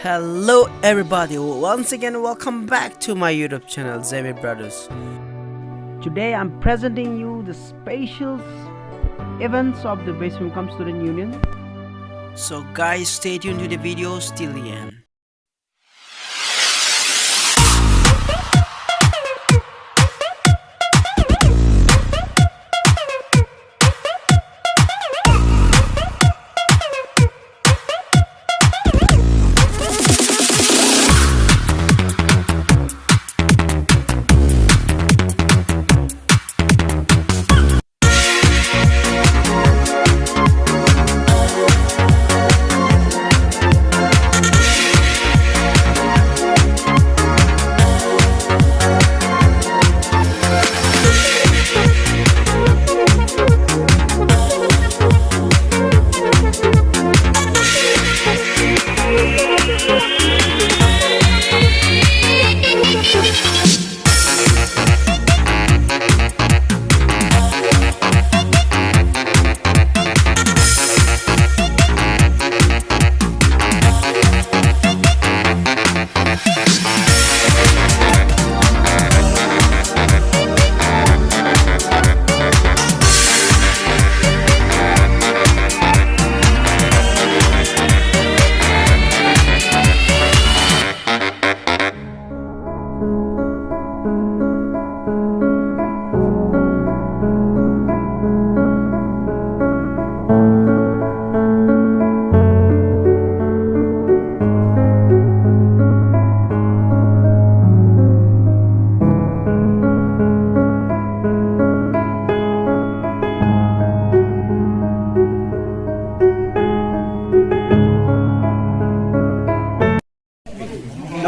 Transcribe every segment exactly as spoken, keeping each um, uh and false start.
Hello everybody, once again welcome back to my YouTube channel, Zeme Brothers. Today I'm presenting you the special events of the Beisumkam Student Union. So guys, stay tuned to the videos till the end.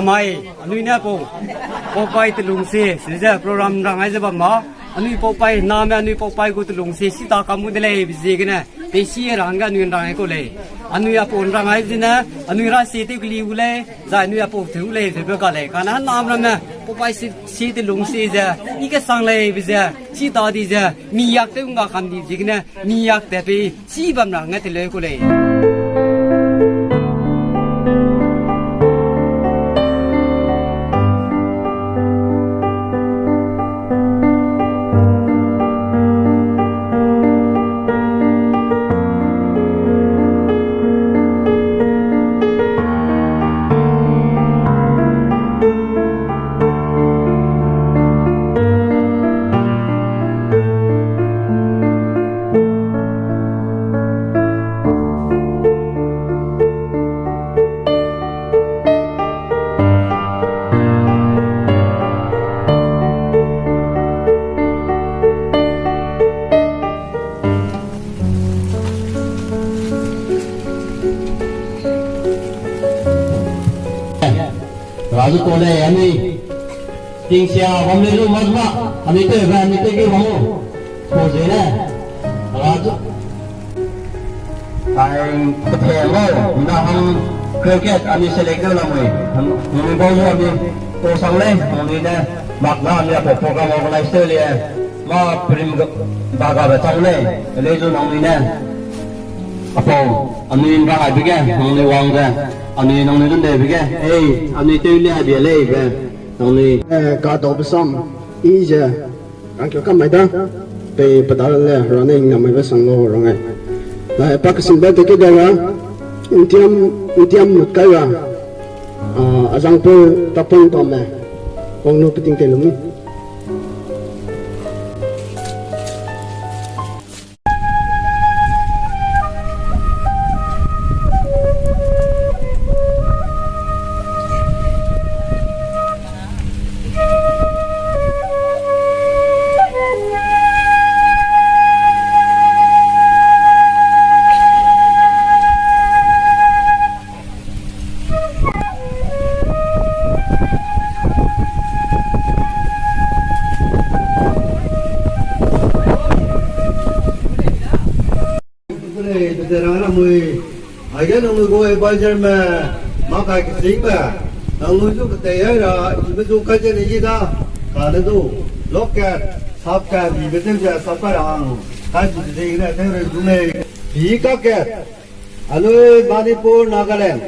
Namai, anui ne pau, paupai telungse, size program rang ai ze bam ma, anui paupai, name anui paupai gu telungse, sita kam gu de lei, biziegene, pe si rang ga anui rang ai kau lei. Anui apau rang ai zene, anui ra si tew keli gu lei, zai anui apau tew lei, ze be ga lei. Kane nam ramme, paupai si, si telungse ze, i kesang lei, bize, sita di ze, mi yak tew nga kam di ziegene, mi yak te pe, si bam ra nge te lei ku lei. Razu kole, anui. Tingsia, bam le lu mak ma, anui te ba, anui te ge bam o. Ko ze ne. Razu. Ai, kete lo, na hang cricket, anui select de la mui. Anui bau lu, anui ko sang le, anui ne. Mak na, anui apo program organize te le. Ma prim ga, ba ga ba chang lei, lei zu nang ni ne. Apau, anui nra ai bege, nang ni wang ge, anui nang ni dun de bege, ei, anui tew ni ai bia lei be, nang ni. Eh, ka dau besam, i ze, rang keu kam mai da, pei pedal le, running na mai be sang lo rang ai. Lai, pa kesim be te ke da ra, ntiam, ntiam mut kai ra, ah, azang pe tapang pa me, wang nu peting te lumi. Aige nangnui gu advisor me, makai kesingbe, nangnui zu ketei ai ra, ibe zu kai ze ne yi da, kane du, loket, sapkat, ibe tew ze sapkat ra hang, kai zu ze ne tew re zu lei, bi kaket, anui Manipur, Nagaland,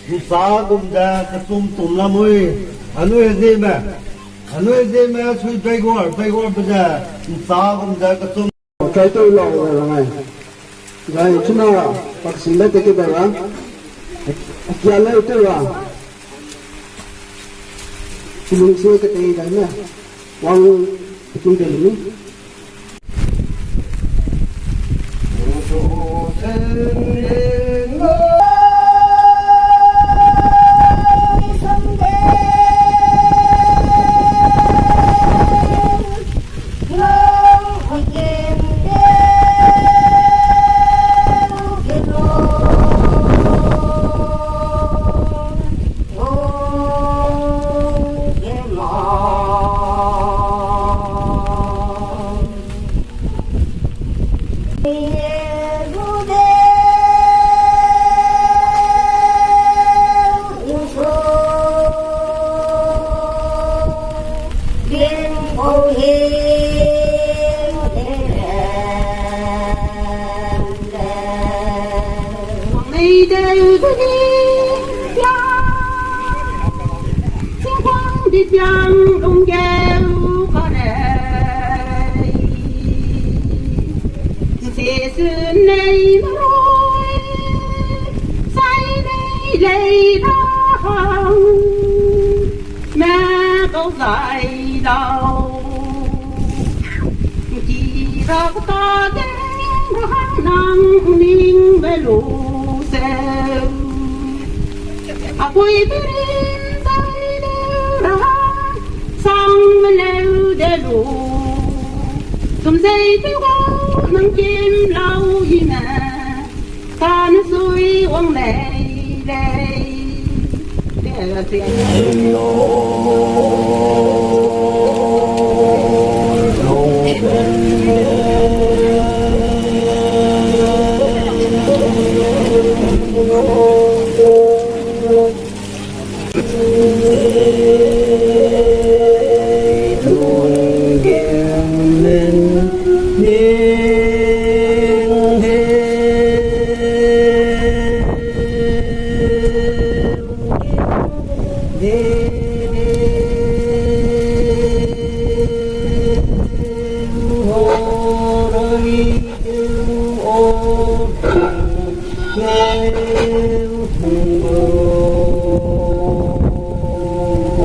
Nsa gum ze kechum tum lamui, anui zieme, anui zieme sui pei guar, pei guar be ze, nsa gum ze kechum. Kai teu lau ra ngai. Gai chuna, paksi le te ke ba ra. Akia le teu ra. Kilung se ke te dai ne. Wang pekin te lu.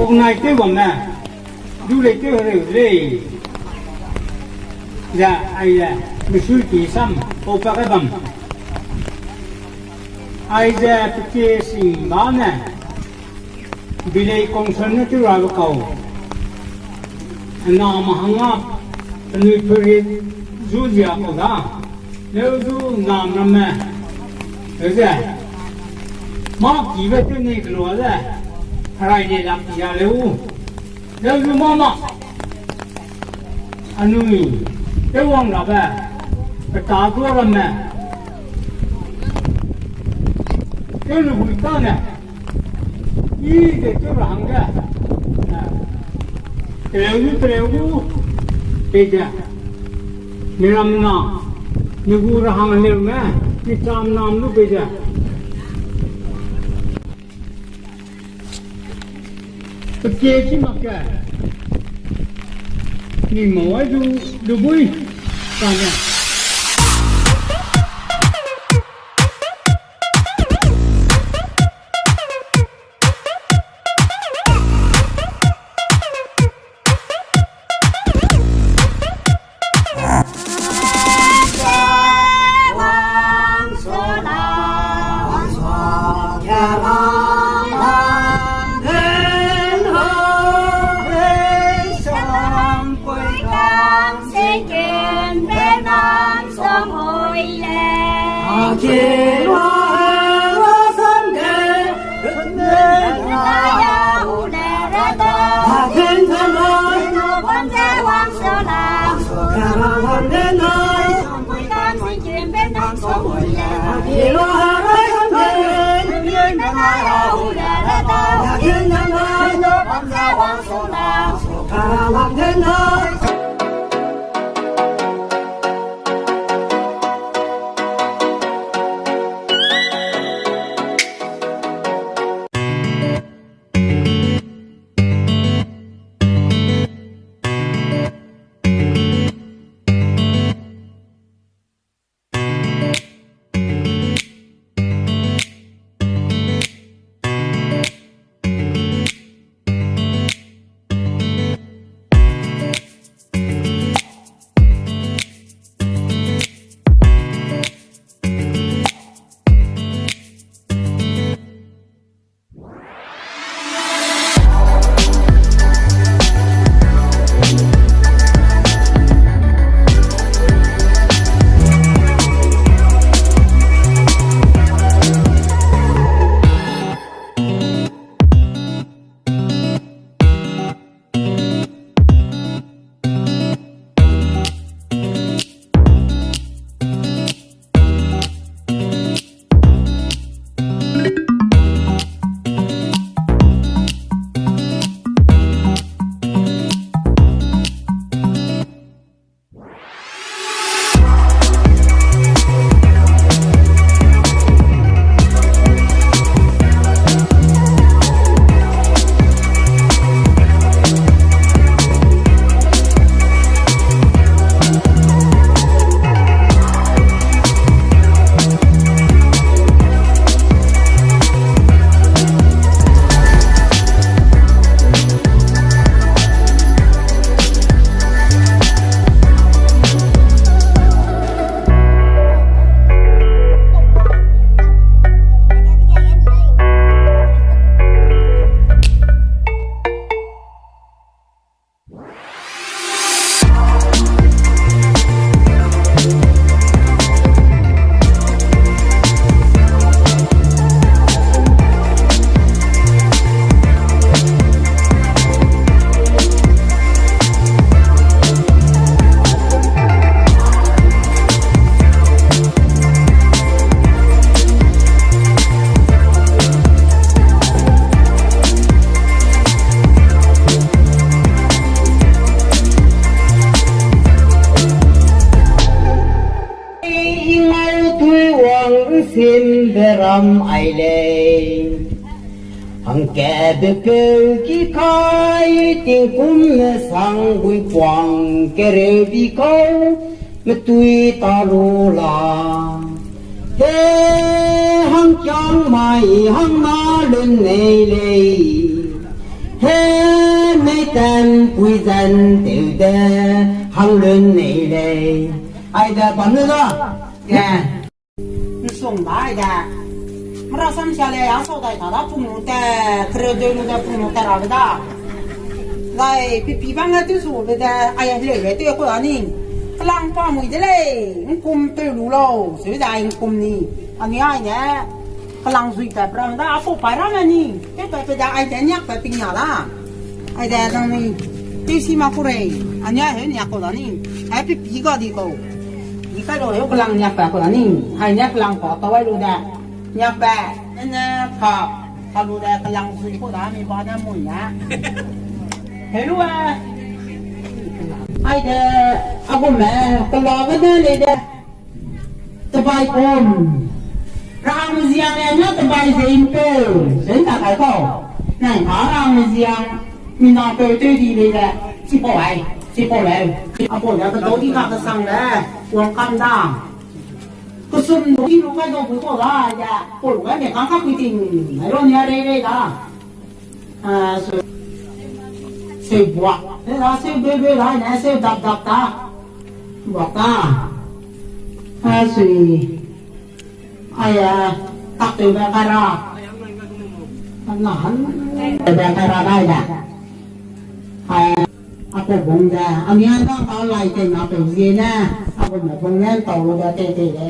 Organize tew bam ne, du lei tew hereu de lei. Ze, aize, misui ki sam, pau pa kai bam. Aize, peke sing ba ne, Village Council ne tew rabe kau. Ena mahanga, penui peri zu zia kau da. Leu zu nam ramme. Leu ze. Mâ kibe tew nei kelua ze. Herai ne lak ya leu. Leu zu mâ ma. Anui. Tew wang rabe. Peta du ramme. Tew lu bui tane. I de tew ra hangge. Teleu du, teleu du. Pei ze. Miram na. Migu ra hang leu me. Micham nam du pei ze. Peke ki mak ke. Ni mau ai du, du bui. Tane. Beram ai lei. Hangkatbe peu ki kai tingkum sang gui puang kereu di kau metui ta lu la. He hangkiang mai hang na lun nei lei. He mei ten pui zen teu de hang lun nei lei. Ai de bam le da. Ge. Nsung dai de. Mera sam sia le, a sau dai ta da pung lu te, kereu deu lu de pung lu te ra be da. Zai pipi bang ne tu su be de, ai heleu be te ko da ni. Kelang pa mui de lei, ngkum peu lu lau, se be de ai ngkum ni. Anui ai ne, kelang zui ta bram da, a pau pai ra me ni. Te pai pe da ai de niak pai ping na da. Ai de nang ni, te si ma ku rei, anui ai heu niak ko da ni. Ai pipi ga di ko. Di kai lu heu kelang niak pa ku da ni. Hai niak kelang pa tau ai lu de. Niak pa, ene ka, ka lu de kelang zui ku da mi ba ne mui ne. Heu lu a. Ai de, a gu me, kela ga ne lei de. Tebai kum. Rang ziang ne na tebai ze impeu. Sen ta kai kau. Nang ka rang ziang. Mina peu teu di lei de. Chipau ai. Chipau lei. Apau ya ka dau di ka kesang le. Wang kam da. Kesum di lu kai dau bu kau da ya. Pau lu kai me kang ka kui ting. Ai ro nia rei rei da. A, seu, seu buak. E, a, seu beu beu da, ne, seu dak dak da. Buak da. A, sui. Ai, a, tak teu ba kara. Na han. Ba kara dai da. Ai, a ko bung da. A mi an da ka lai te na pe zie ne. A ko me bung ne tau lu da te te le.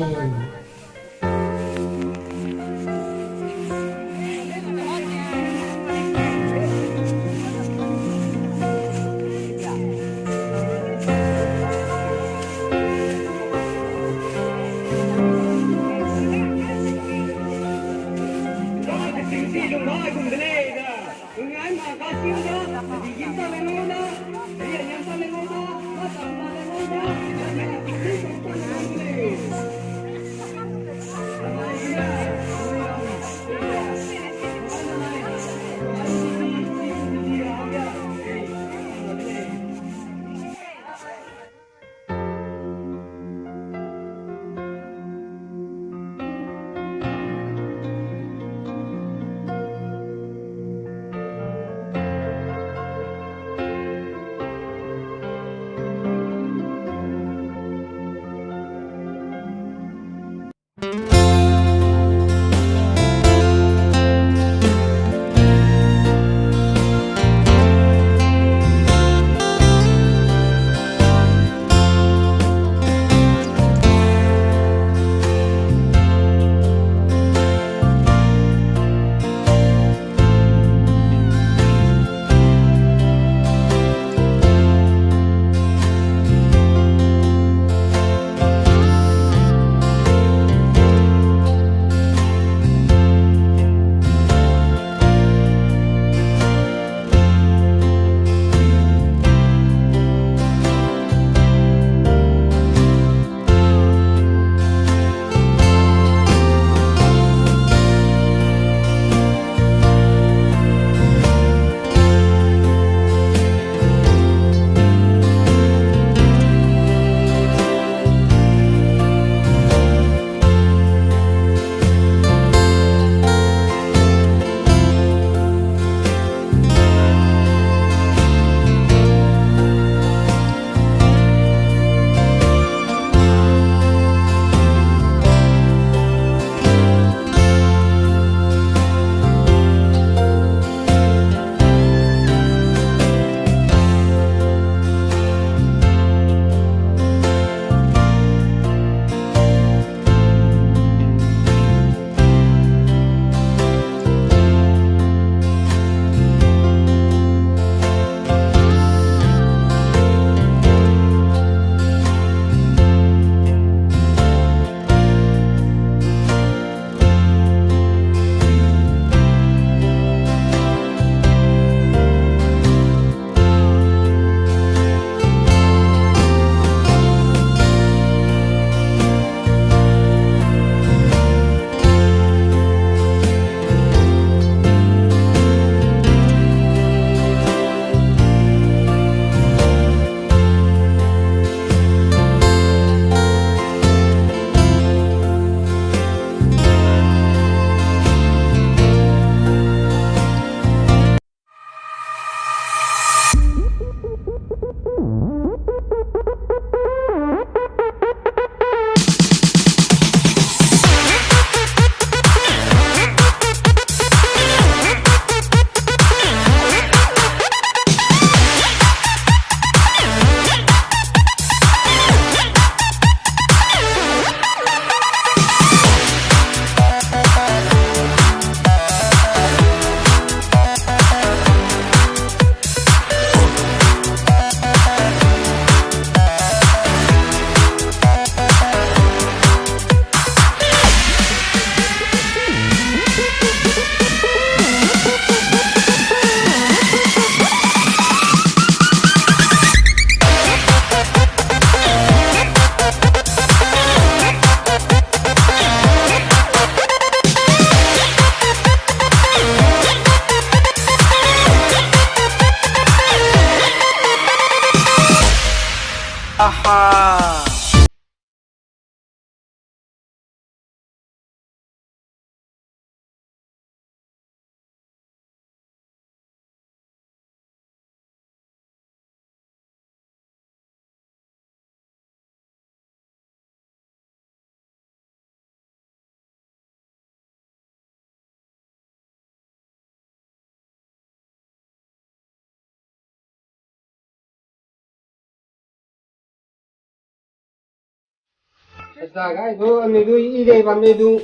Za gai du, anui du, i lei bam lei du.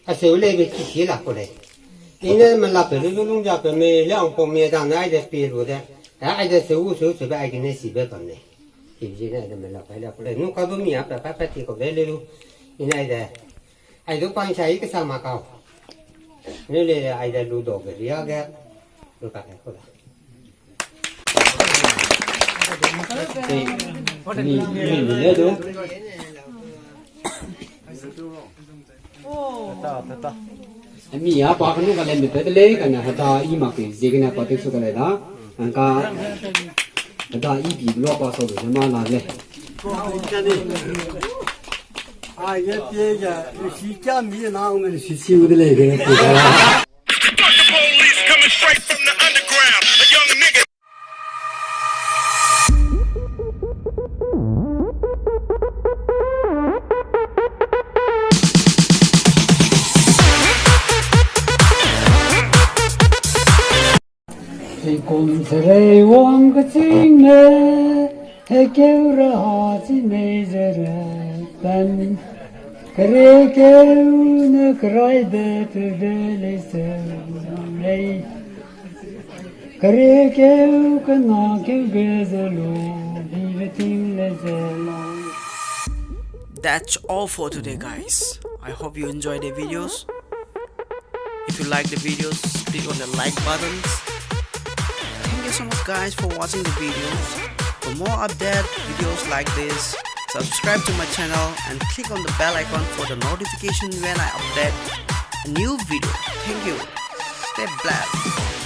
Aseu lei be ki si la ku lei. I ne me la pe lu du lung ja pe me le ang pau me dang ne ai de pe lu de. Ai de seu seu seu be ai gene si be bam lei. Ki zi ne ai de me la pe la ku lei. Nu ka du mi a pe pa pa ti ku be le lu. I ne ai de. Ai du pang sa i ke sa ma kau. Nu le ai de lu do be ria ge. Lu ka kai ku da. Ni, ni, ni le du. Mi a pa kanu ka le mi pe de lei, kane heta i mak pe ziegene pa te su ka lei da. Angka heta i bi lo pa so de ma la lei. Ai, ye pie ye, si kia mi na, ngau si si u de lei ge. Got the police coming straight from the underground. A young nigga. Tingkum serei wang kechîngme, hekeu ra ha chi mei ze ra pen. Keriekeu ne keraîbe pe be lei ze nang lei. Keriekeu kena keu ge ze lu, bibe ting lei ze nang. That's all for today, guys. I hope you enjoy the videos. If you like the videos, click on the like buttons. Thank you so much, guys, for watching the videos. For more update videos like this, subscribe to my channel and click on the bell icon for the notification when I update a new video. Thank you. Stay blessed.